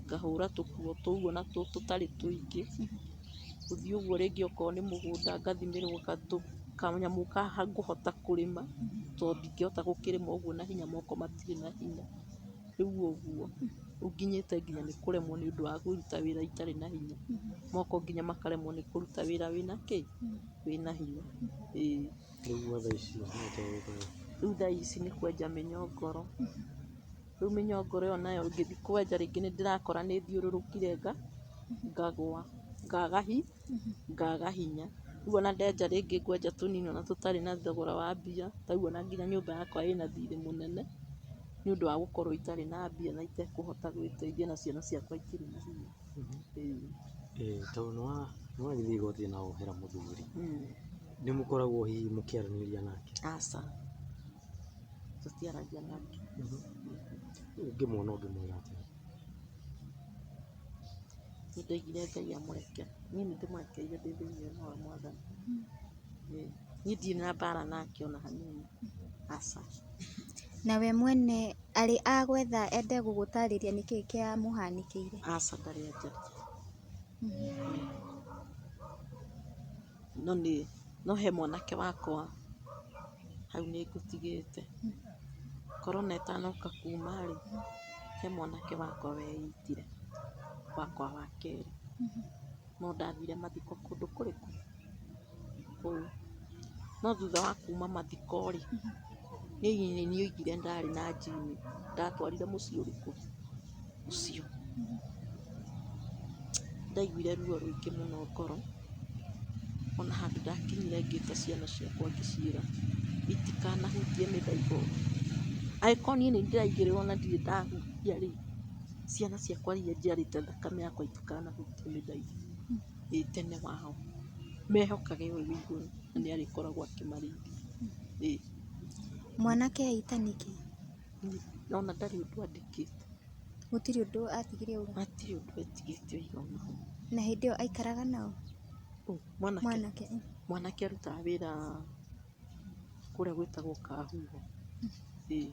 ngahũra tũkuo tũu ona tũtarĩ tũingĩ, gũthiĩ ũguo rĩngĩ okorwo nĩ mũgũnda ngathimĩrwo kanyamũ ngũhota kũrĩma, tondũ ndingĩhota gũkĩrĩma ũguo na hinya moko matirĩ na hinya, rĩu ũguo, rĩu nginyĩte nginya nĩ kũremwo nĩ ũndũ wa kũruta wĩra itarĩ na hinya, moko nginya makaremwo nĩ kũruta wĩra wĩna kĩ, wĩna hinya, ĩĩ. Rĩu thaa ici ũhana gwĩka Rĩu thaa ici nĩ kwenja mĩnyongoro, rĩu mĩnyongoro ĩyo nayo ngĩthiĩ kwenja rĩngĩ nĩ ndĩrakora nĩ thiũrũrũkire ngagwa, ngaga hinya, rĩu ona ndenja rĩngĩ ngwenja tũnini ona tũtarĩ na thogora wa mbia, tarĩu ona nginya nyũmba yakwa ĩna thirĩ mũnene, nĩ ũndũ wa gũkorwo itarĩ na mbia na itekũhota gwĩteithia na ciana ciakwa itirĩ na hinya. Ĩĩ. Tondũ nĩ wagĩthiĩ igoti na wohera mũthuri, nĩ mũkoragwo hihi mũkĩaranĩria nake? Aca, tũtiaragia nake. Ũngĩmuona ũngĩmwĩra atĩa? Niĩ ndoigire Ngai amũrekere, niĩ nĩ ndĩmũrekeire ndĩ thĩinĩ wa Mwathani. Niĩ ndirĩ na mbara nake ona hanini, aca. Na we mwene arĩ agwetha ende gũgũtarĩria nĩkĩĩ kĩamũhanĩkĩire? Aca, ndarĩ anjaria. No nĩ no he mwanake wakwa hau nĩ ngũtigĩte. Korona ĩtanoka kuma rĩ, he mwanake wakwa weitire, wakwa wa kerĩ, no ndathire mathiko kũndũ kũrĩkũ? Kũu. No thutha wa kuma mathiko rĩ, niĩ nĩ nioigire ndarĩ na njini, ndatwarire mũciĩ ũrĩkũ? Ũcio. Ndaiguire ruo rũingĩ mũno ngoro, ona handũ ndakinyire ngĩta ciana ciakwa ngĩciĩra itikanahutie mĩthaiga ĩyo. Angĩkorwo niĩ nĩ ndĩraigĩrĩrwo na ndirĩ ndahutia rĩ, ciana ciakwa iria njiarĩte thakame yakwa itikanahutie mĩthaiga ĩ tene wao. Mehokage ũyũ wĩ igũrũ na nĩ arĩkoragwo akĩmarĩithia. Ĩ. Mwanake eita nĩkĩ? Ona ndarĩ ũndũ andĩkĩte. Gũtirĩ ũndũ atigire auga? Hatirĩ ũndũ etigĩte oiga onaho. Na hĩndĩ ĩyo aikaraga nao? Mwanake? Mwanake. Mwanake arutaga wĩra kũrĩa gwĩtagwo Kahuho. Ĩĩ.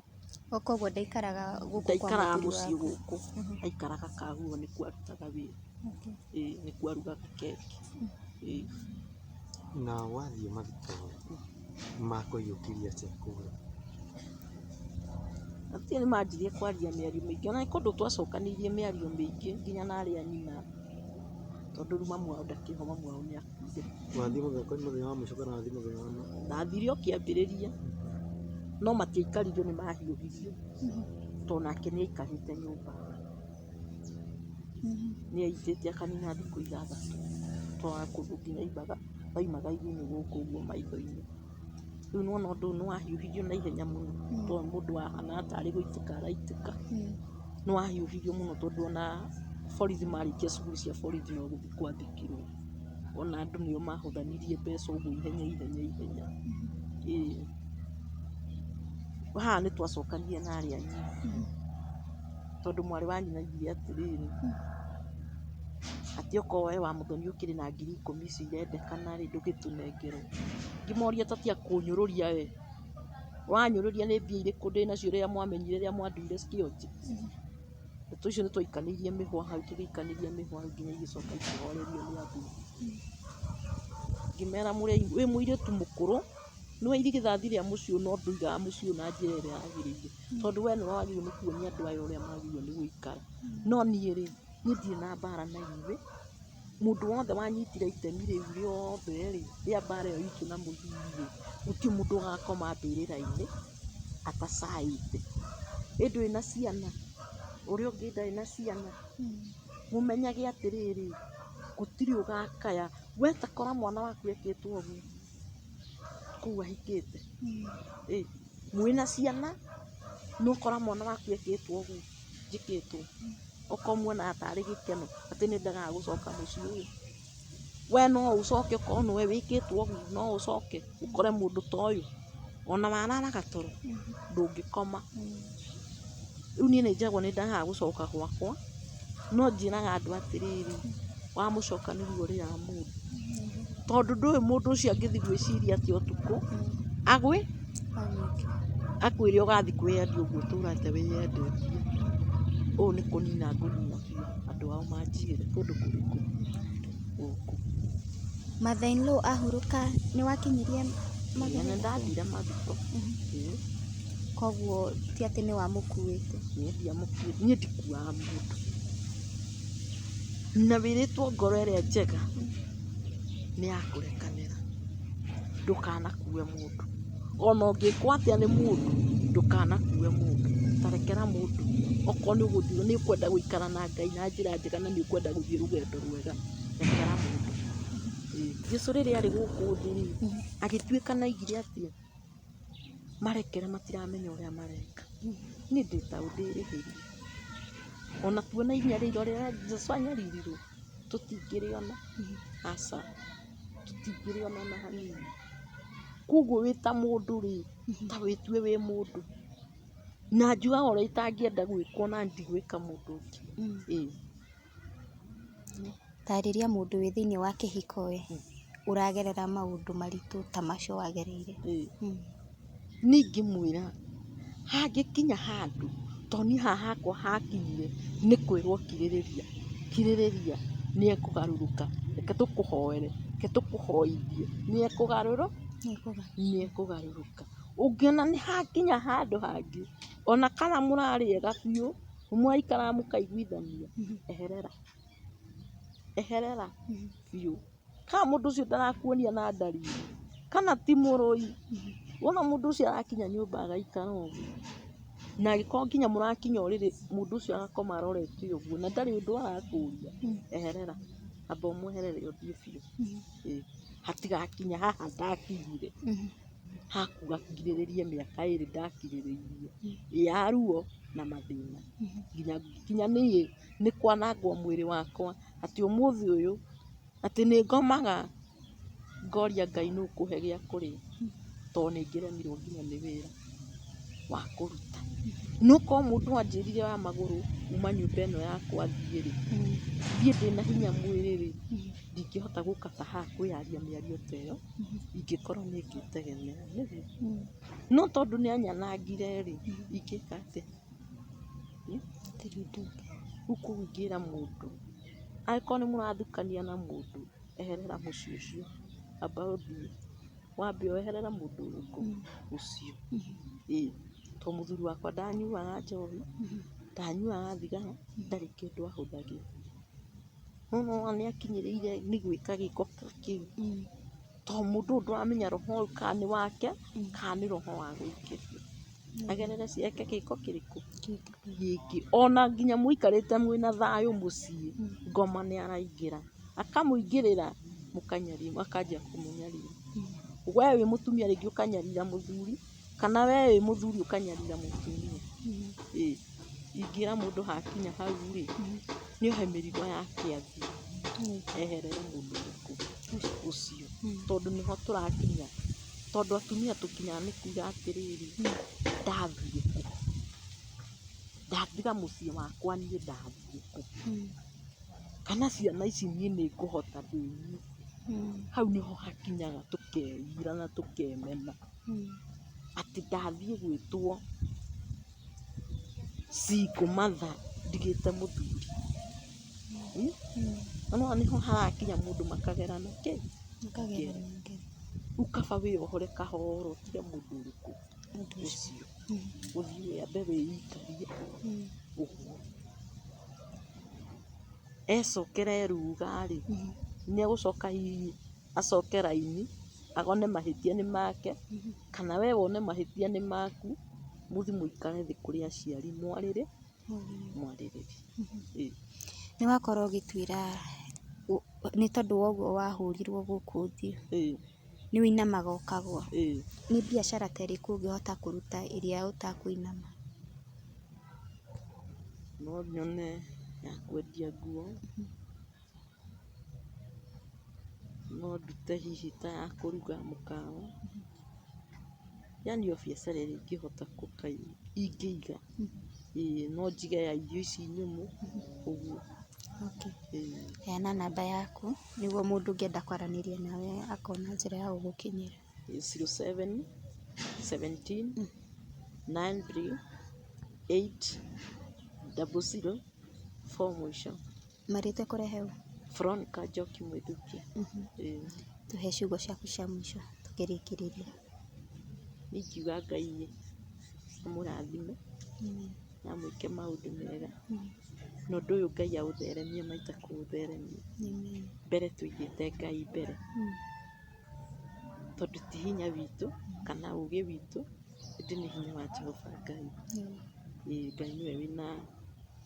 O koguo ndaikaraga gũkũ kwa Ndaikaraga mũthuri mũciĩ waku? gũkũ, aikaraga Kahuho nĩkuo arutaga wĩra. Ĩĩ, nĩkuo arugaga keki. Ĩĩ. Na wathiĩ mathiko makũiyũkirie atĩa kũrĩa? Hatirĩ nĩ manjirie kwaria mĩario mĩingĩ ona nĩ kũndũ twacokanĩirie mĩario mĩingĩ nginya na arĩa nyina, tondũ rĩu mamu wao ndakĩrĩ ho, mamu wao nĩ akuire. Wathiĩ mũthenya wa mũico kana wathiĩ mũthenya wa Ndathire o kĩambĩrĩria, no matiaikaririo nĩ mahiũhirio, tondũ nake nĩ aikarĩte nyũmba. Nĩ eitĩte akanina thikũ ithathatũ, tondũ kũndũ nginya aimaga igunyũ gũkũ ũguo maitho-inĩ. Rĩu nĩwona ũndũ ũyũ nĩ wahiũhirio na ihenya mũno, tondũ mũndũ ahanaga tarĩ gũitĩka araitĩka. Nĩ wahiũhirio mũno tondũ ona borithi marĩkia cukuru cia borithi no gũthikwo athikirwo. Ona andũ nĩo mahũthanirie mbeca ũguo ihenya ihenya ihenya. Ĩĩ. Haha nĩ twacokanire na arĩa nyina, tondũ mwarĩ wa nyina aigire atĩrĩrĩ, atĩ okorwo we wa Mũthoni ũkĩrĩ na 10,000 icio irendekana rĩ, ndũgĩtũnengere. Ngĩmoria ta tiga kũnyũrũria we, wanyũrũria nĩ mbia irĩkũ ndĩnacio rĩrĩa mwamenyire rĩrĩa mwanduire kĩonje. Ndeto icio nĩ twaikanĩirie mĩhwa hau, tũgĩikanĩria mĩhwa hau nginya igĩcoka ikĩhorerio nĩ athuri. Ngĩmera wĩ mũirĩtu mũkũrũ, nĩwe irigithathi rĩa mũciĩ ũyũ no ndũigaga mũciĩ ũyũ na njĩra ĩrĩa yagĩrĩire. Tondũ we nĩwe wagĩrĩirwo nĩ kuonia andũ aya ũrĩa magĩrĩirwo nĩ gũikara. No niĩ rĩ, niĩ ndirĩ na mbara na inyuĩ, mũndũ wothe wanyitire itemi rĩu rĩothe rĩ, rĩa mbara ĩyo itũ na mũthuri rĩ, gũtirĩ mũndũ ũgakoma mbĩrĩra-inĩ atacaĩte. Ĩ ndũrĩ na ciana, ũrĩa ũngĩ ndarĩ na ciana. Mũmenyage atĩrĩrĩ, gũtirĩ ũgakaya. We ta kora mwana waku ekĩtwo ũguo kũu ahikĩte. Ĩ, mwĩna ciana no kora mwana waku ekĩtwo ũguo njĩkĩtwo. Okorwo muonaga tarĩ gĩkeno atĩ nĩ ndagaga gũcoka mũciĩ ũyũ. We no ũcoke okorwo nĩwe wĩkĩtwo ũguo, no ũcoke ũkore mũndũ ta ũyũ ona wararaga toro ndũngĩkoma. Rĩu niĩ nĩ njagwo nĩ ndagaga gũcoka gwakwa, no njĩraga andũ atĩrĩrĩ, wamũcoka nĩguo ũrĩaga mũndũ. Tondũ ndũĩ mũndũ ũcio angĩthiĩ gwĩciria atĩa ũtukũ, agwĩ akwĩre ũgathiĩ kwĩyendia ũguo ũtũrĩte wĩyendetie. Ũũ nĩ kũnina ngũnina biũ andũ ao manjigĩre kũndũ kũrĩkũ? Gũkũ. Mother in law ahurũka nĩ wakinyirie Ĩĩ nĩ ndathire mathiko. Ĩĩ. Koguo ti atĩ nĩ wamũkuĩte? Niĩ ndiamũkuĩte, niĩ ndikuaga mũndũ. Na wĩrĩtwo ngoro ĩrĩa njega nĩ ya kũrekanĩra. Ndũkanakue mũndũ. Ona ũngĩkwo atĩa nĩ mũndũ, ndũkanakue mũndũ. Ta rekera mũndũ. Okorwo nĩ ũgũthiĩ, nĩ ũkwenda gũikara na Ngai na njĩra njega na nĩ ũkwenda gũthiĩ rũgendo rwega, rekera mũndũ. Jesũ rĩrĩa arĩ gũkũ thĩ rĩ, agĩtuĩka na aigire atĩa? Marekere matiramenya ũrĩa mareka. Niĩ ndĩ ta ndĩrĩhĩria. Ona tuona inyariro rĩrĩa Jesũ anyaririrwo, tũtingĩrĩona. Aca, tũtingĩrĩona ona hanini. Koguo wĩ ta mũndũ rĩ, ta wĩtue wĩ mũndũ. Na njugaga ũrĩa itangĩenda gwĩkwo na ndigwĩka mũndũ ũngĩ. Ĩĩ. Tarĩria mũndũ wĩ thĩinĩ wa kĩhiko ĩ, ũragerera maũndũ maritũ ta macio wagereire. Ĩĩ. Niĩ ingĩmwĩra hangĩkinya handũ, tondũ niĩ haha hakwa hakinyire nĩ kwĩrwo kirĩrĩria, kirĩrĩria nĩ ekũgarũrũka, reke tũkũhoere, reke tũkũhoithie, nĩ ekũgarũrũka. Ũngĩona nĩ hakinya handũ hangĩ, ona kana mũrarĩ ega biũ, mũraikaraga mũkaiguithania, eherera, eherera biũ. Kana mũndũ ũcio ndarakuonia na ndariri, kana ti mũrũi, wona mũndũ ũcio arakinya nyũmba agaikara ũguo, na angĩkorwo nginya mũrakinya ũrĩrĩ mũndũ ũcio agakoma arorete ũguo na ndarĩ ũndũ arakũria, eherera, amba ũmweherere ũthiĩ biũ. Ĩĩ, hatigakinya haha ndakinyire, hakuga ngirĩrĩrie mĩaka ĩrĩ ndakirĩrĩirie ya ruo na mathĩna nginya nginya niĩ nĩ kwanangwo mwĩrĩ wakwa atĩ ũmũthĩ ũyũ atĩ nĩ ngomaga ngoria Ngai nũ ũkũhe gĩa kũrĩa tondũ nĩ ngĩremirwo nginya nĩ wĩra wa kũruta. No korwo mũndũ anjĩrire wa magũrũ uma nyũmba ĩno yakwa thiĩ rĩ, thiĩ ndĩna hinya mwĩrĩ rĩ, ndingĩhota gũka ta haha kwĩyaria mĩario ta ĩyo, ingĩkorwo nĩ ngĩtegemera nĩguo. No tondũ nĩ anyanangire rĩ, ingĩka atĩa? Rĩu koguo ingĩra mũndũ, angĩkorwo nĩ mũrathukania na mũndũ, eherera mũciĩ ũcio, amba ũthiĩ, wambe weherere mũndũ ũrĩkũ? Ũcio. Ĩĩ, tondũ mũthuri wakwa ndanyuaga njohi, ndanyuaga thigara, ndarĩ kĩndũ ahũthagĩra. No nĩwona nĩ akinyĩrĩire nĩ gwĩka gĩko ta kĩu. Tondũ mũndũ ũyũ ndũramenya roho ũyũ kana nĩ wake, kana nĩ roho wa gũikĩrio. Agerere eke gĩko kĩrĩkũ? Gĩkĩ. Ona nginya mũikarĩte mwĩna thayũ mũciĩ, ngoma nĩ araingĩra. Akamũingĩrĩra, mũkanyarira, akanjia kũmũnyarira. We wĩ mũtumia rĩngĩ ũkanyarira mũthuri, kana we wĩ mũthuri ũkanyarira mũtumia. Ĩĩ. Ingĩra mũndũ hakinya hau rĩ, nĩ ohe mĩrigo yake athiĩ, eherere mũndũ ũrĩkũ? Ũcio. Tondũ nĩho tũrakinya. Tondũ atumia tũkinyaga nĩ kuga atĩrĩrĩ, ndathiĩ kũ? Ndatiga mũciĩ wakwa niĩ ndathiĩ kũ? Kana ciana ici niĩ nĩ ngũhota ndĩ nyiki? Hau nĩho hakinyaga tũkeira na tũkemena. Atĩ ndathiĩ gwĩtwo single mother ndigĩte mũthuri. Na nĩwona nĩho harakinya mũndũ makagerana kĩ? Ngero. Rĩu kaba wĩyohore kahora ũtige mũndũ ũrĩkũ? Ũcio. Ũthiĩ wambe wĩikarie ũguo. Ecokera eruga rĩ, nĩ egũcoka hihi acoke raini, one mahĩtia nĩ make, kana we wone mahĩtia nĩ maku, mũthiĩ mũikare thĩ kũrĩ aciari mwarĩrĩrie. Ĩĩ. Nĩ wakorwo ũgĩtwĩra nĩ tondũ wa ũguo wahũrirwo gũkũ ũthiũ, nĩ wĩinamaga ũkagwa. Nĩ biacara ta ĩrĩkũ ũngĩhota kũruta ĩrĩa ũtakũinama? No nyone ya kwendia nguo, no ndute hihi ta ya kũruga mũkawa, yaani o biacara ĩrĩa ingĩhota ingĩiga, ĩĩ no njige ya irio ici nyũmũ, ũguo. Okay. Ĩĩ. Heana namba yaku nĩguo mũndũ ũngĩenda kwaranĩria nawe akona njĩra ya gũgũkinyĩra. 07 17 93 8 00 4 mũico. Marĩtwa kũrehe ũ? Veronica Njoki Mwĩthukia. Ĩĩ. Tũhe ciugo ciaku cia mũico tũkĩrĩkĩrĩria. Niĩ ingiuga Ngai amũrathime na amwĩke maũndũ mega, na ũndũ ũyũ Ngai aũtheremie maita kũũtheremia. Mbere tũigĩte Ngai mbere, tondũ ti hinya witũ kana ũgĩ witũ, ĩndĩ nĩ hinya wa Jehova Ngai. Ĩĩ Ngai nĩwe wĩna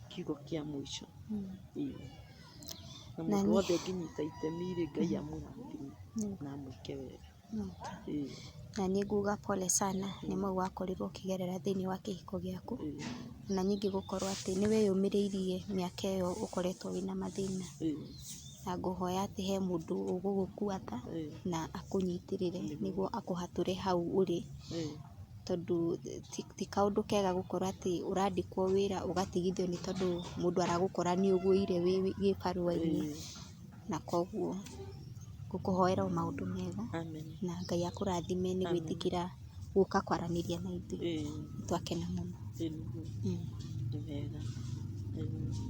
kiugo kĩa mũico. Ĩĩ. Na mũndũ wothe ũngĩnyita itemi rĩ, Ngai amũrathime na amwĩke wega. Ĩĩ. Na niĩ nguga pole sana nĩ mau wakorirwo ũkĩgerera thĩinĩ wa kĩhiko gĩaku, na ningĩ gũkorwo atĩ nĩ wĩyũmĩrĩirie mĩaka ĩyo ũkoretwo wĩna mathĩna, na ngũhoya atĩ he mũndũ ũgũgũkua tha na akũnyitĩrĩre nĩguo akũhatũre hau ũrĩ, tondũ ti kaũndũ kega gũkorwo atĩ ũrandĩkwo wĩra ũgatigithio nĩ tondũ mũndũ aragũkora nĩ ũgũire wĩ gĩbarũa-inĩ, na koguo ngũkũhoera o maũndũ mega. Amen. Na Ngai akũrathime nĩ gwĩtĩkĩra gũka kwaranĩria na ithuĩ. Twakena mũno. Ĩĩ nĩguo. Nĩ wega.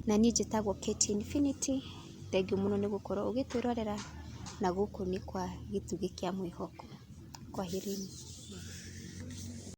Na niĩ njĩtagwo Kate Infinity. Thengiũ mũno nĩ gũkorwo ũgĩtwĩrorera, na gũkũ nĩ kwa Gĩtugĩ kĩa Mwĩhoko. Kwaherini.